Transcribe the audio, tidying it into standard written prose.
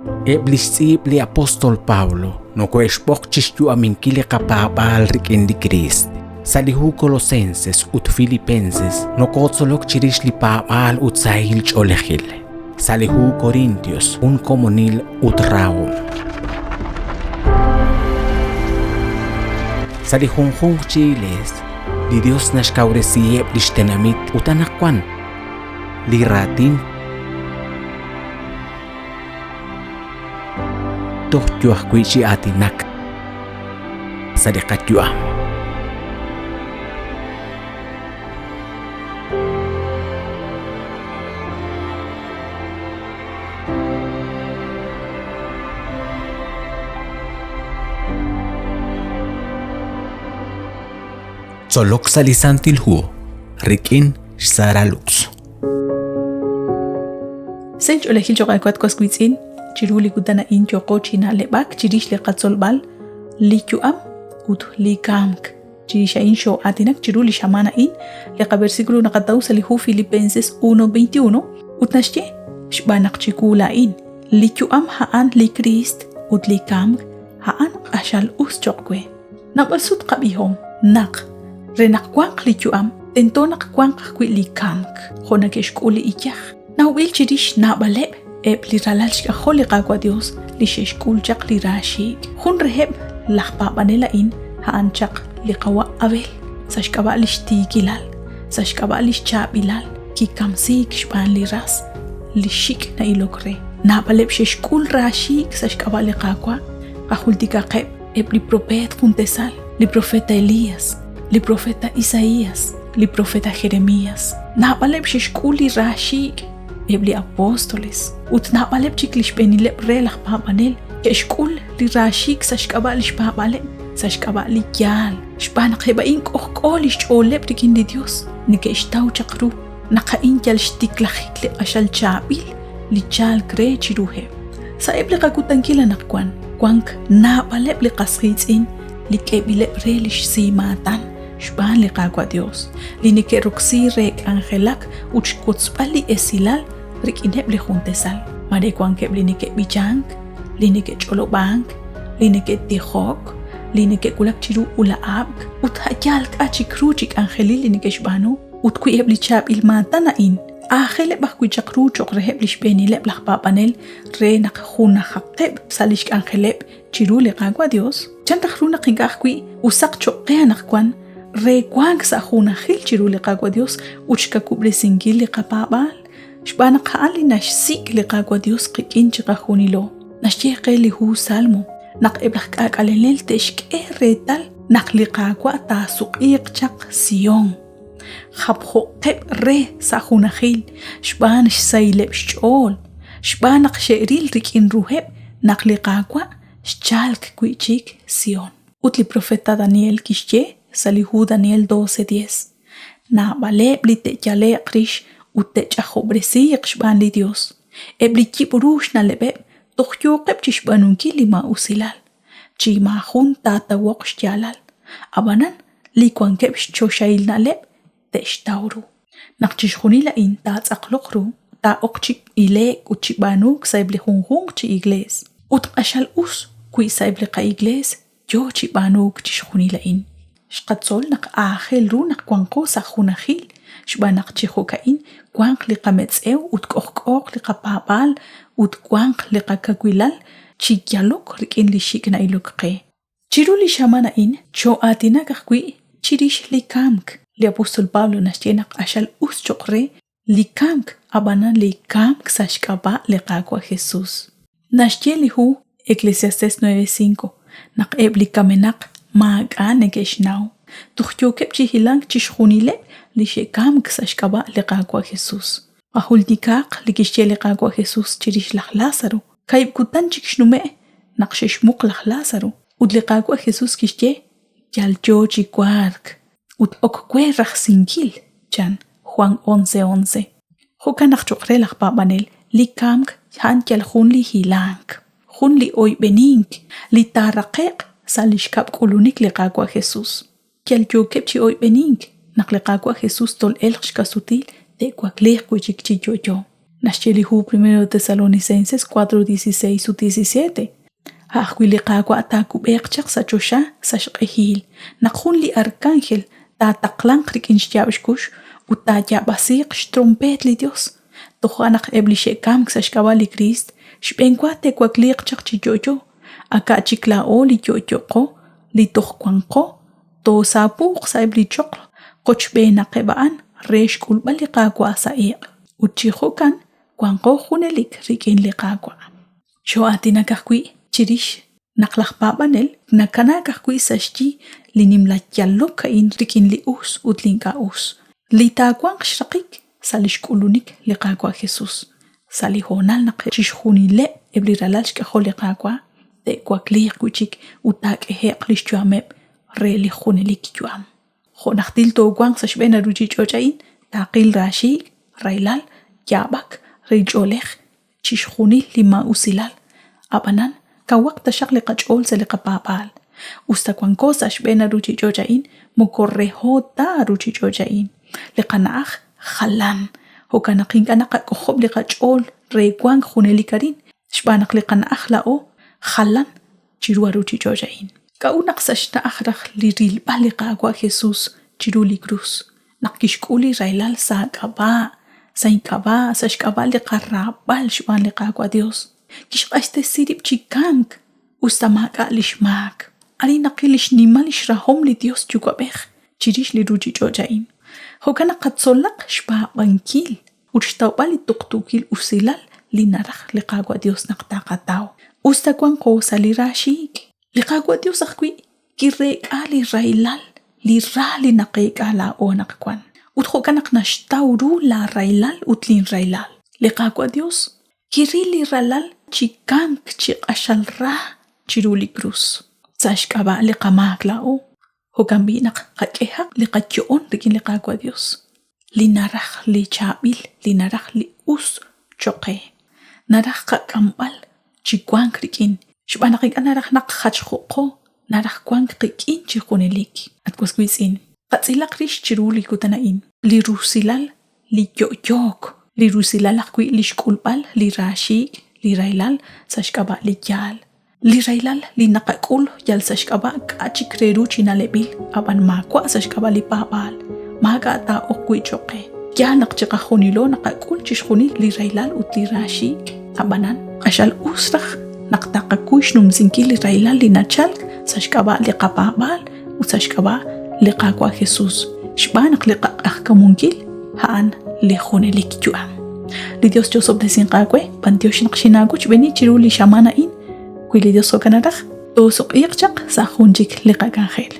Eb' lix tz'iib' li apóstol Pablo nokohe'xb'oq chixyu'aminkil li qapaab'aal rik'in li Kriist. Sa' li hu Colosenses ut Filipenses nokotzolok chirix li paab'aal ut sahil ch'oolejil. Sa' li hu Corintios, jun komonil ut rahom. Sa' li junjunq chi iglees, li Dios naxkawresiheb' lix tenamit ut anaqwan li raatin Toj yo ajwi' chi aatinak sa' li qayu'am. Tzolok sa' li Santil Hu rik'in xSara Lux. Sahil ch'oolejil cho'q aawe at was wiitz'in, chiru li kutan a'in yooqo chi na'leb'ak chirix li qatzolb'al, li yu'am ut li kamk. Chirix a'in xoo'aatinak chiru li xamaan a'in, li qaversículo naqataw sa' li hu Filipenses 1:21 ut naxye, Xb'aan naq chiwu laa'in, li yu'am a'an li Kriist ut li kamk a'an q'axal us cho'q we. Naab'al sut qab'ihom naq re naq wanq li yu'am tento naq wanq ajwi' li kamk, jo' neke'xk'ul li iyaj. Nawb'il chirix naab'aleb' eb' li ralal xk'ajol li Qaawa' Dios li xe'xk'ul chaq li raaxiik'. Jun reheb' laj paab'anel a'in a'an chaq li qawa' Abel, sa' xk'ab'a' lix tiikilal, sa' xk'ab'a' lix chaab'ilal, kikamsiik xb'aan li ras, li xik' na'ilok re. Naab'aleb' xe'xk'ul raaxiik' sa' xk'ab'a' li Qaawa', qajultikaqeb' eb' li propeet juntesal, li profeta Elías, li profeta Isaías, li profeta Jeremías. Naab'aleb' xe'xk'ul li raaxiik' eb' li apóstoles ut naab'aleb' chik li xb'eenileb' re laj paab'anel ke'xk'ul li raaxiik' sa' xk'ab'a' li xpaab'aaleb', sa' xk'ab'a' li yaal, xb'aan naq eb' a'in k'ojk'o li xch'ooleb' rik'in li Dios, neke'xtaw chaq ru naq a'in yal xtiklajik li q'axal chaab'il li chalk re chiruheb'. Sa'eb' li qakutankil anaqwan, wank naab'aleb' li qas qiitz'in li k'eb'ileb' re li xsimaatan xb'aan li Qaawa' Dios, li neke'roksi re k'anjelak ut xwotzb'al li esilal rik'ineb' li juntesal. Mare wankeb' li neke'b'ichank, li neke'ch'olob'ank, li neke'tijok, li neke'wulak chiru ula'ab'k ut a' yaal k'a' chik ru chi k'anjelil li neke'xb'aanu. Ut wi eb' li chaab'il maatan a'in aajeleb' ajwi' chaq ru cho'q reheb' li xb'eenileb' laj paab'anel re naq junajaqeb' sa' li xk'anjeleb' chiru li Qaawa' Dios, chan raj ru naq ink'a' ajwi' usaq cho'q qe anaqwan re wank sa' junajil chiru li Qaawa' Dios ut xkawub'resinkil li qapaab'aal? Xb'aan naq a'an li naxsik' li Qaawa' Dios qik'in chiqajunilo. Naxye qe li hu Salmo naq eb' laj k'aak'alenel te'xk'e reetal naq li Qaawa' taasuq'iiq chaq Sion. Japjo'qeb' re sa' junajil xb'aan xsahileb' xch'ool, xb'aan naq xe'ril rik'in ruheb' naq li Qaawa' xchalk wi' chik Sion. Ut li profeta Daniel kixye sa' li hu Daniel 12:10, Naab'aleb' li te'yale'q rix ut te'ch'ajob'resiiq xb'aan li Yos, eb' li yib'ru xna'leb'eb' toj yooqeb' chi xb'aanunkil li maa'usilal, chi maajun taatawoq xyaalal, ab'anan li wankeb' xchoxahil na'leb' te'xtaw ru. Naq chixjunil a'in taatz'aqloq ru, taa'oq chi ile'k ut chi b'aanuuk sa'eb' li junjunq chi iglees. Ut q'axal us wi sa'eb' li qa'iglees yoo chi b'aanuuk chixjunil a'in. Xqatzol naq aajel ru naq wanqo sa' junajil, xb'aan naq chi jo'ka'in wanq li qametz'ew ut k'ojk'ooq li qapaab'aal ut wanq li qakawilal chi yalok rik'in li xik' na'ilok qe. Chiru li xamaan a'in xoo'aatinak ajwi' chirix li kamk. Li apóstol Pablo naxye naq q'axal us cho'q re li kamk ab'anan li kamk sa' xk'ab'a' li Qaawa' Jesús. Naxye li hu Eclesiastés 9:5 naq eb' li kamenaq maak'a' neke'xnaw, toj yookeb' chi hilank chixjunileb' li xe'kamk sa' xk'ab'a' li Qaawa' Jesús. Qajultikaq li kixye li Qaawa' Jesús chirix laj Lázaro. Kaahib' kutan chik xnume' naq xe'xmuq laj Lázaro, ut li Qaawa' Jesús kixye, Yal yo chi wark, ut ok we rajsinkil, chan, Juan 11:11. Jo'kan naq cho'q re laj paab'anel, li kamk a'an yal jun li hilank, jun li oyb'enink li taaraqe'q sa' li xkab' k'ulunik li Qaawa' Jesús. Yal yookeb' chi oyb'enink naq li Qaawa' Jesús tol'elq xkasutil te'wakliiq wi' chik chi yo'yo. Naxye li hu Primero Tesalonicenses 4:16 ut 17. A' ajwi' li Qaawa' taakub'eeq chaq sa' choxa sa' xq'ehil, naq jun li arkánjel taataqlanq rik'in xyaab' xkux ut taayaab'asiiq xtrompeet li Yos. Toja' naq eb' li xe'kamk sa' xk'ab'a' li Kriist xb'enwa te'wakliiq chaq chi yo'yo. Aka' chik laa'o li yo'yoqo, li toj wanqo, toosaapuuq sa'eb' li choql qochb'eenaqeb' a'an re xk'ulb'al li Qaawa' sa' iq'. Ut chi jo'kan wanqo junelik rik'in li Qaawa'. Xoo'aatinak ajwi' chirix naq laj paab'anel nakanaak ajwi' sa' xyi li nimla yalok a'in rik'in li us ut li ink'a' us, li taawanq xraqik sa' li xk'ulunik li Qaawa' Jesús, sa' li hoonal naq chixjunileb' eb' li ralal xk'ajol li Qaawa' te'wakliiq wi' chik ut taak'ehe'q li xyu'ameb' re li junelik yu'am. Jo' najtil toowanq sa' xb'een a ruuchich'och' a'in, taaqil raaxiik', rahilal, yaab'ak, rahil ch'oolej, chixjunil li maa'usilal. Ab'anan, kawaq taxaq li qach'ool sa' li qapaab'aal. Usta wanko sa' xb'een a ruuchich'och' a'in, moko reho ta a ruuchich'och' a'in. Li qana'aj jalan. Jo'kan naq ink'a' naqak'ojob' li qach'ool re wank junelik arin, xb'aan naq li qana'aj laa'o jalan chiru a ruuchich'och' a'in. K'a'ut naq sa' xna'aj raj li rilb'al li Qaawa' Jesus chiru li krus, naq kixk'ul li rahilal sa' aak'ab'a', sa' ink'ab'a', sa' xk'ab'a' li qaraab'al xb'aan li Qaawa' Dios, kixq'axtesi rib' chi kamk us ta maak'a' lix maak. Arin naqil lix nimal lix rahom li Dios Yuwa'b'ej chirix li ruuchich'och' a'in. Jo'kan naq qatzolaq xpaab'ankil ut xtawb'al li tuqtuukil usilal li naraj li Qaawa' Dios naq taqataw, us ta wanqo sa' li raaxiik'. Li Qaawa' Dios ajwi' kireek'a li rahilal, li ra li naqeek'a laa'o anaqwan. Ut jo'kan naq naxtaw ru laa rahilal ut lin rahilal. Li Qaawa' Dios kiril li Ralal chi kamk chi q'axal ra chiru li krus, sa' xk'ab'a' li qamaak laa'o. Jo'kan b'i' naq qak'ehaq li qayo'on rik'in li Qaawa' Dios, li naraj li chaab'il, li naraj li us cho'q qe. Naraj qak'amb'al chi wank rik'in, xb'aan naq ink'a' naraj naq jachjo'qo, naraj wank qik'in chi junelik. At was wiitz'in, qatz'ilaq rix chiru li kutan a'in li rusilal li yo'yook, li rusilal ajwi' li xk'ulb'al li raaxiik', li rahilal sa' xk'ab'a' li yaal. Li rahilal li naqak'ul yal sa' xk'ab'a' k'a' chik re ru chi na'leb'il, ab'an maawa' sa' xk'ab'a' li paab'aal, maak'a' taa'ok wi' cho'q qe. Yaal naq chiqajunilo naqak'ul chixjunil li rahilal ut li raaxiik', ab'anan q'axal us raj naq taqakuy xnumsinkil li rahilal li nachalk sa' xk'ab'a' li qapaab'aal ut sa' xk'ab'a' li Qaawa' Jesus, xb'aan naq li qaq'ajkamunkil a'an li junelik yu'am. Li Dios chosob'tesinq aawe, b'antiox naq xinaawochb'eeni chiru li xamaan a'in. Wi li Dios jo'kan naraj, toosuq'iiq chaq sa' jun chik li qak'anjel.